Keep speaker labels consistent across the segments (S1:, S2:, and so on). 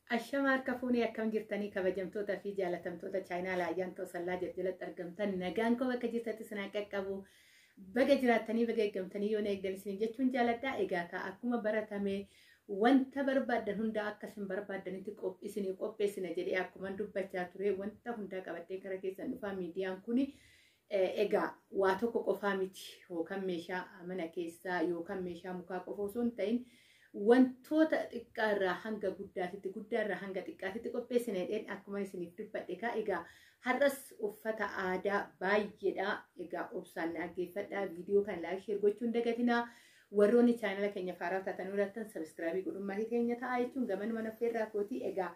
S1: Ashama harka fuunee, akkam jirtanii, kabajamtoota fi jaalatamtoota chaayinaa Laayyaan Toosallaa jalatti argamtan? Nagaan koo bakka jirtatti isin qaqqabu. Baga jiraattanii, baga eeggamtanii, yoo na eegdan isin jechuun jaaladha. Egaa kaa akkuma baratame wanta barbaaddan hundaa akka isin barbaaddanitti isinii qopheessina jedhee akkuma dubbachaa ture, wanta hundaa qabattee kara keessan dhufaa. Miidiyaan kuni egaa waa tokko qofaa miti, yookaan meeshaa mana keessaa yookaan meeshaa mukaa qofa osoo hin ta'in, wantoota xiqqaarraa hanga guddaatitti, guddaarraa hanga xiqqaatitti qopheessina jedheen akkuma isiniif dubbadhe kaa. Egaa har'as uffata aadaa baay'eedha. Egaa obsaan dhaggeeffadhaa, viidiyoo kana like, share gochuun dagatinaa. Warroonni chaanala keenya faaraa taatan hudattan subscribe godhuun maatii keenya ta'a jechuun gamanuma naffeerraa kooti. Egaa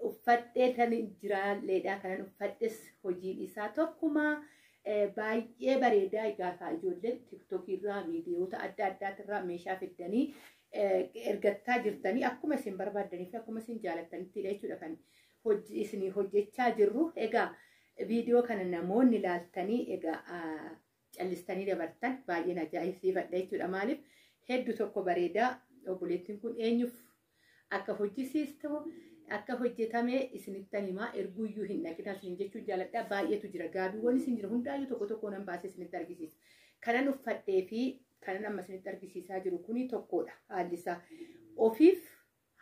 S1: uffadhee tan jiraalleedha. Kanan uffadhes hojiin isaa tokkuma, baay'ee bareedaa. Egaa kaa ijoolleen TikTokiirraa, miidiyoota adda addaatirraa meeshaa fiddanii ergattaa jirtanii, akkuma isin barbaaddanii fi akkuma isin jaalattanittidha jechuudha kan isinii hojjechaa jirru. Egaa viidiyoo kana namoonni ilaaltanii egaa callistanii dabartan baay'een ajaa'ibsiifadha jechuudha. Maaliif, hedduu tokko bareedaa. Obboleettiin kun eenyuuf akka hojjisiistu, akka hojjetame isinittan himaa, erguuyyuu hin dhaqina isin jechuun jaaladha. Baay'eetu jira, gaabiiwwan isin jira hundaayyuu tokko tokko nan baasee isinitti argisiisa. Kanan uffadhee fi kanan amma isinitti argisiisaa jiru kuni tokkodha. Haalli isaa ofiif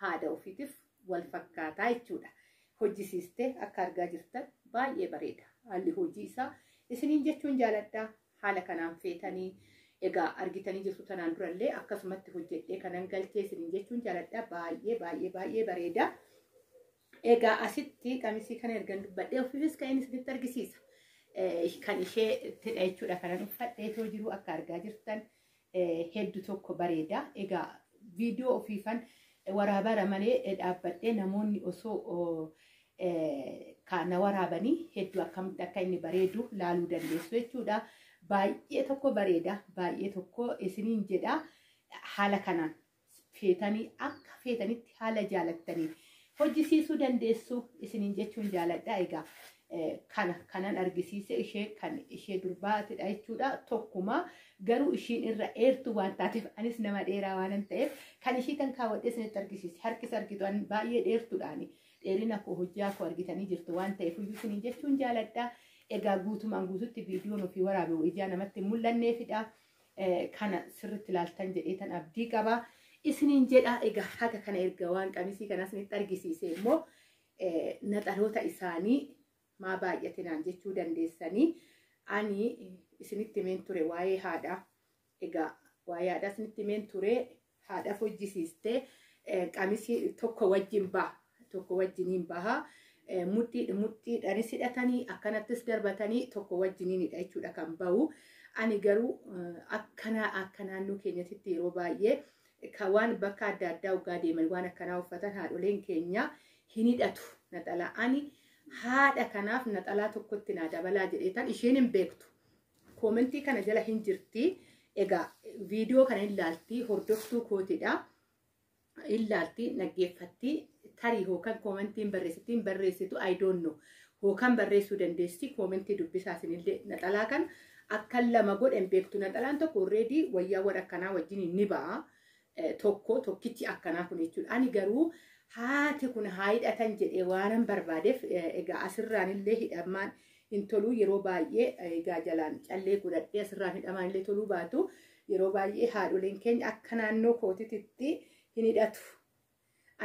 S1: haadha ofiitiif wal fakkaataa jechuudha. Hojjisiistee akka argaa jirtan baay'ee bareeda. Haalli hojii isaa isiniin jechuun jaaladha. Haala kanaan feetanii egaa argitanii jirtu, tanaan durallee akkasumatti hojjedhee kanan galchee isiniin jechuun jaaladha. Baay'ee baay'ee baay'ee bareeda. Egaa asitti qamisii kana ergan dubbadhee ofiifis ka'een isinitti argisiisa. Kan ishee tidha jechuudha kanan uffadheetoo jiru, akka argaa jirtan hedduu tokko bareeda. Egaa viidiyoo ofiifan waraabara malee dhaabbadhee namoonni osoo na waraabanii hedduu akkamitti akka inni bareedu laaluu dandeessu jechuudha. Baay'ee tokko bareeda, baay'ee tokko isiniin jedha. Haala kanaan feetanii akka feetanitti haala jaalattanii hojjisiisuu dandeessu isiniin jechuun jaaladha. Egaa kana kanan argisiise ishee kan ishee durbaatidha jechuudha. Tokkuma garuu ishiin irra dheertuu waan taateef, anis nama dheeraa waan ta'eef kan ishii kan kaawwadhee isinitti argisiise. Harkis argitu, baay'ee dheertuudhaani. Dheerina koo, hojjaa koo argitanii jirtu waan ta'eef iyyuu isiniin jechuun jaaladha. Egaa guutumaan guututti viidiyoon ofii waraabe ijaa namatti hin mul'anneefidha. Kana sirriitti ilaaltan jedhee tan abdii qaba. Isiniin jedha. Egaa haga kana erga waan qamisii kana isinitti argisiise immoo naxaloota isaanii maa baay'atinaan jechuu dandeessanii. Ani isinitti himeen ture waa'ee haadhaa. Egaa waa'ee haadhaa isinitti himeen ture. Haadhaaf hojjisiistee qamisii tokko wajjin baha. Tokko wajjiniin baha. Mudhiidhaanis hidhatanii akkanattis darbatanii tokko wajjiniinidha jechuudha kan bahu. Ani garuu akkana akka naannoo keenyatti yeroo baay'ee kan waan bakka adda addaa waggaa deeman waan akkanaa uffatan haadholeen keenya hin hidhatu naxalaa. Ani haadha kanaaf naxalaa tokkotti naa dabalaa jedheetan, isheen hin beektu. Koomentii kana jala hin jirti. Egaa viidiyoo kana hin laalti, hordoftuu kootidha. Hin laalti, dhaggeeffatti. Tarii hookan koomentiin barreessitti hin barreessitu, I don't know. Hookan barreessuu dandeessi, koomentii dubbisaa isinillee. Naxalaa kan akkan lama godhe hin beektu. Naxalaan tokko already wayyaawwan akkanaa wajjin ni ba'a. Tokko tokkichi akkanaa kun jechuudha. Ani garuu haati kun haa hidhatan jedhee waanan barbaadeef, egaa asirraan illee hidhamaan hin tolu yeroo baay'ee. Egaa jalaan callee godhadhee asirraan hidhamaan illee toluu baatu, yeroo baay'ee haadholeen keenya akka naannoo kootitti hin hidhatu.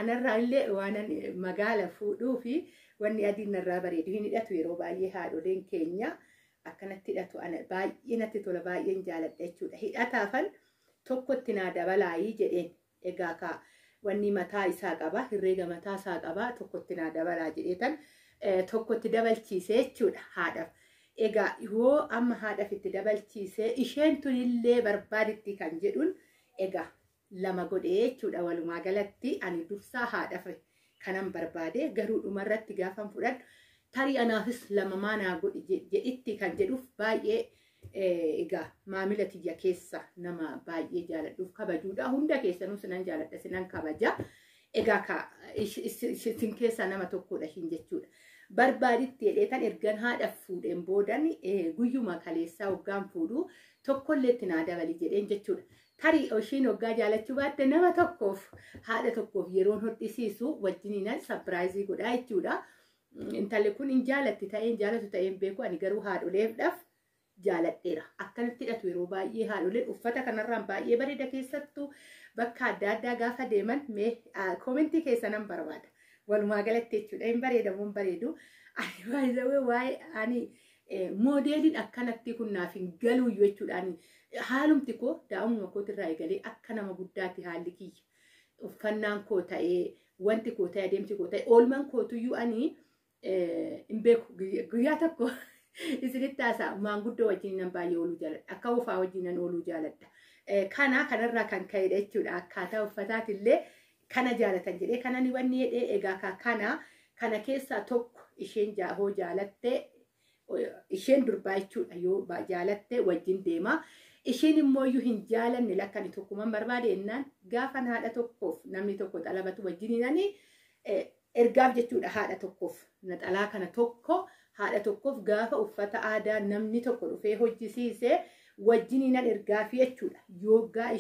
S1: Anarraa illee waanan magaala fuudhuu fi wanni adiin narraa bareedu hin hidhatu yeroo baay'ee haadholeen keenya. Akkanatti hidhatu, baay'ee natti tola, baay'een jaaladha jechuudha. Hidhataafan tokkotti naa dabalaayii jedheen. Egaa kaa wanni mataa isaa qaba, herreega mataa isaa qaba, tokkotti naa dabalaa jedheetan tokkotti dabalchiise jechuudha haadhaaf. Egaa yoo amma haadhaaf itti dabalchiise, isheen tunillee barbaaditti kan jedhuun egaa lama godhee jechuudha. Walumaa galatti ani dursaa haadhaaf kanan barbaade, garuu dhumarratti gaafan fudhadhu tarii anaafis lama maanaa godhi jedhitti kan jedhuuf, baay'ee egaa maamila tiyya keessa nama baay'ee jaaladhuuf kabajuudha. Hunda keessanuu sinan jaaladha, sinan kabaja. Egaa ka isin keessaa nama tokkodha ishiin jechuudha. Barbaaditti jedheetan ergan haadha fuudheen boodan guyyuma kaleessaa hoggaan fuudhu tokkollee itti naa dabali jedheen jechuudha. Tarii ishiin hoggaa jaalachuu baatte nama tokkoof haadha tokkoof yeroon hodhisiisu wajjiniinan surprise godhaa jechuudha. Intalli kun hin jaalatti ta'ee hin jaalatu ta'ee hin beeku, ani garuu haadholeefdhaaf jaaladheera. Akkanatti hidhatu yeroo baay'ee haadholeen uffata kanarraan baay'ee bareeda, keessattuu bakka adda addaa gaafa deeman. Mee comment keessa nan barbaada. Walumaa galatti jechuudha, hin bareedamu hin bareedu. Ani baay'ee waa'ee ani moodeeliin akkanatti kun naaf hin galuu jechuudha. Ani haalumti koo daa'imuma kootirraa eegalee akka nama guddaatti haalli kiyya. Uffannaan koo ta'ee, wanti koo ta'ee, adeemsi koo ta'ee, oolmaan kootuyyuu ani hin beeku. Guyyaa tokko isinitti haasa'a, maanguddoo wajjin nan baay'ee ooluu jaaladha. Akka ofaa wajjin nan ooluu jaaladha. Kana kanarraa kan ka'edha jechuudha. Akkaataa uffataatillee kana jaalatan jedhee kana ni wanni jedhee. Egaa kana keessaa tokko isheen hoo jaalatte, isheen durbaa jechuudha, yoo jaalatte wajjin deema. Isheen immoo iyyuu hin jaalanne, lakkani tokkuman barbaade jennaan, gaafa haadha tokkoof namni tokko xalabatu wajjin ergaaf jechuudha. Haadha tokkoof naxalaa kana tokko, haadha tokkoof gaafa uffata aadaa namni tokko dhufee hojjisiise wajjiniinan ergaafi jechuudha. Yoggaa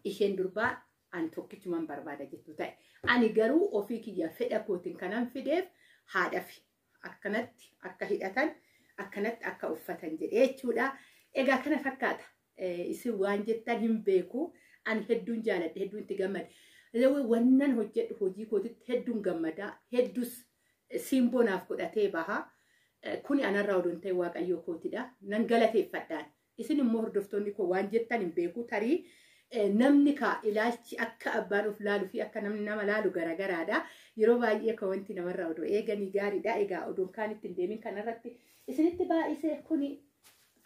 S1: isheen durbaa ani tokkichuman barbaada jettu ta'e. Ani garuu ofii kiyya fedha kootiin kanan fideef haadhafi akkanatti akka hidhatan, akkanatti akka uffatan jedhee jechuudha. Egaa kana fakkaata. Isin waan jettan hin beeku. Ani hedduun jaaladhe, hedduun itti gammade. Wannan hojjedhu hojii kootitti hedduun gammadaa, hedduus simboo naaf godhatee baha. Kuni anarraa odoon ta'e Waaqayyoo kootidha. Nan galateeffadhaan. Isin immoo hordoftoonni koo waan jettan hin beeku, tarii namni kaa ilaalchi akka abbaan of laaluu fi akka namni nama laalu garagaraadha. Yeroo baay'ee akka wanti namarraa odoo eeganii gaariidha. Egaa odoon kaan ittiin deemin kanarratti isinitti baay'isee, kuni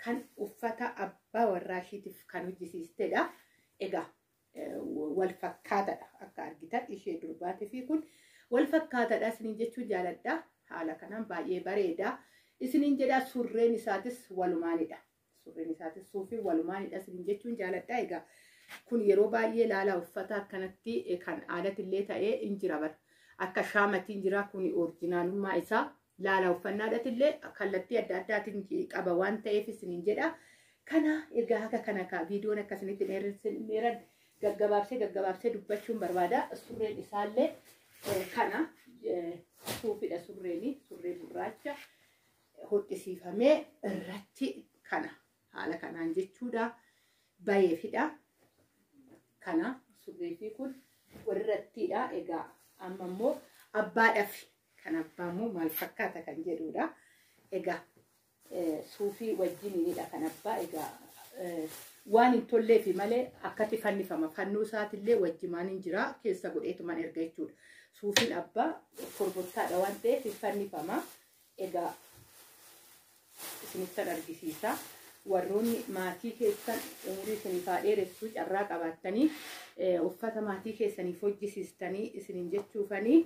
S1: kan uffata abbaa warraa ishiitiif kan hojjisiistedha. Egaa wal fakkaataadha akka argitan, ishee durbaatii fi kun wal fakkaataadha isiniin jechuun jaaladha. Haala kanaan baay'ee bareeda. Isiniin jedha, surreen isaatis walumaanidha. Surreen isaatis suufii walumaanidha isiniin jechuun jaaladha. Egaa kun yeroo baay'ee laala, uffata akkanatti kan aadatillee ta'ee hin jira bara. Akka shaamatiin jira, kun originalummaa isaa laala, uffannaadhatillee kallattii adda addaatiin qaba waan ta'eef isiniin jedha. Kana egaa akka kana kaa viidiyoon akkasinitti dheeran gaggabaabsee gaggabaabsee dubbachuun barbaada. Surreen isaallee kana suufidha, surreeni surree gurraacha hodhisiifamee irratti kana haala kanaan jechuudha. Bayeefidha. Kana surree fi kun walirrattiidha. Egaa amma immoo abbaadhaaf kan abbaa immoo maal fakkaata kan jedhudha. Egaa suufii wajjiniidha kan abbaa. Egaa waan hin tolleefi malee akkatti fannifama. Fannoo isaatillee wajjimaan hin jira, keessa godheetuman erga jechuudha. Suufiin abbaa korbottaadha waan ta'eef fannifama. Egaa isinittan argisiisa. Warroonni maatii keessan umurii isiniif haa dheeressuu, carraa qabaattanii uffata maatii keessaniif hojjisiistanii isiniin jechuufanii,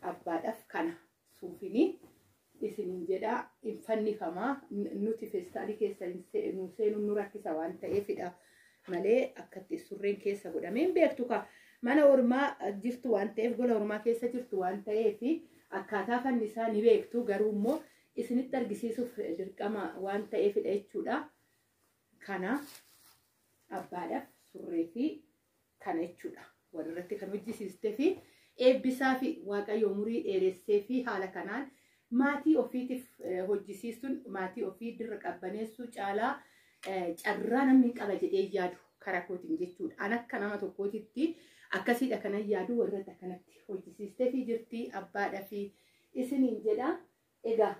S1: abbaadhaaf kana suufinii isiniin jedha, hin fannifamaa. Nuti feestaalii keessa nu seenuun nu rakkisa waan ta'eefidha malee akkatti surreen keessa godhamee hin beektu ka mana ormaa jirtu waan ta'eef, gola ormaa keessa jirtu waan ta'eef akkaataa fannisaa ni beektu, garuu immoo isinitti argisiisuuf dirqama waan ta'eefidha jechuudha. Kana abbaadhaaf surree fi kana jechuudha. Walirratti kan hojjisiistee fi eebbisaa fi Waaqayyo umurii dheeressee fi haala kanaan maatii ofiitiif hojjisiisuun maatii ofii dirra qabbaneessuu caalaa carraa namni qaba jedhee yaadu karaa kootiin jechuudha. An akka nama tokkootitti akkasiidha kanan yaadu, walirratti akkanatti hojjisiistee fi jirti abbaadhaa fi isiniin jedha. Egaa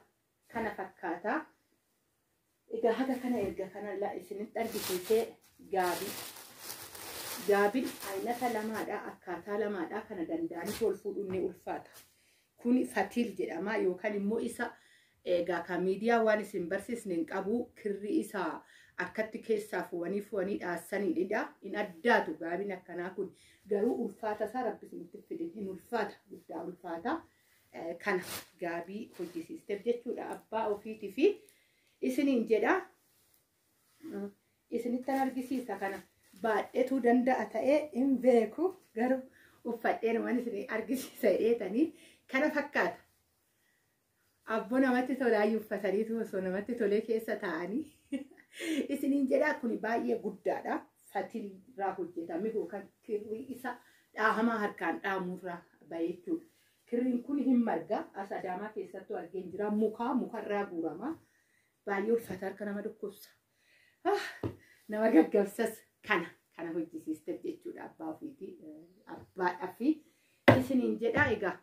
S1: kana fakkaata. Egaa haga kana erga kana isinitti argisiisee, gaabii. Gaabiin aynata lamaadha, akkaataa lamaadha, kana danda'anii ol fuudhuun ni ulfaata. Kun fatiil jedhama yookaan immoo isa egaa kan miidiyaa waan isin barsiisne hin qabu, kirri isaa akkatti keessaa fuwanii fuwanii dhaassanidha. Hin addaatu gaabiin akkanaa kun, garuu ulfaata isaa Rabbi isinitti fidin, hin ulfaata, guddaa ulfaata. Kana gaabii hojjisiisteef jechuudha abbaa ofiitii fi isiniin jedha. Isinittan argisiisa, kana baadheetuu danda'a ta'ee hin beeku, garuu uffadheen waan isin argisiisa jedheetanii kana fakkaata. Abboo namatti tolaayyuu, uffataniitu osoo namatti tolee keessa taa'anii isiniin jedha. Kun baay'ee guddaadha. Fatilirraa hojjetame yookaan kirrii isa dhaahamaa harkaan dhaamurraa bahe jechuudha. Kirriin kun hin marga. As Adaamaa keessattuu argeen jira. Mukaa mukarraa guurama. Baay'ee ulfaata, harka nama dhukkubsa. Nama gaggabsas. Kana hojjisiisteef jechuudha abbaa ofiitii abbaadhaa fi isiniin jedha. Egaa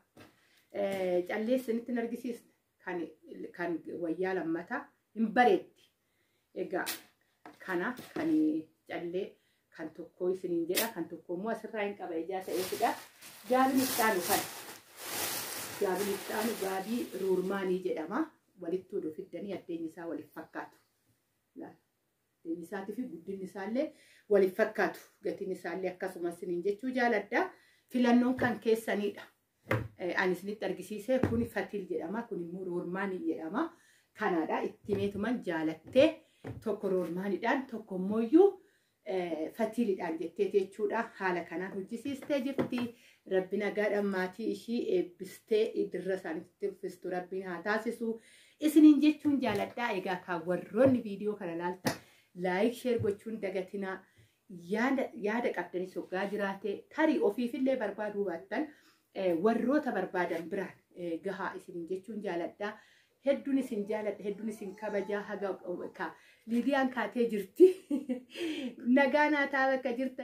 S1: callee isinitti argisiisne kan wayyaa lammataa hin bareetti. Egaa kana kan callee kan tokko isiniin jedha, kan tokko immoo asirraa hin qaba ijaa ta'eefidha. Gaabiin itti aanu kana. Gaabiin itti aanu gaabii ruurmaanii jedhama. Walitti oduu fiddanii addeenyi isaa waliif fakkaatu. Addeenyi isaatii fi guddinni isaallee waliif fakkaatu. Gatiin isaallee akkasumas isiniin jechuu jaaladha. Filannoon kan keessanidha. Ani isinitti argisiise kun fatil jedhama. Kun immoo roormaanii jedhama. Kanaadha itti meetuman jaalattee tokko roormaaniidhaan tokko immoo fatiliidhaan jettee jechuudha. Haala kanaan hojjisiistee jirti. Rabbi nagaadhaan maatii ishii eebbistee dirra isaaniitti uffistu Rabbiin haa taasisu. Isiniin jechuun jaaladhaa. Egaa kan warroonni viidiyoo kana laaltan like, share gochuun dagatinaa. Yaada qabdanis hoggaa jiraate tarii ofiifillee barbaaduu baattan warroota barbaadan biraan gahaa isiniin jechuun jaaladhaa. Hedduun isin jaaladha, hedduun isin kabajaa. Haga Liidiyaan kaatee jirti. Nagaa naa ta'a bakka jirta.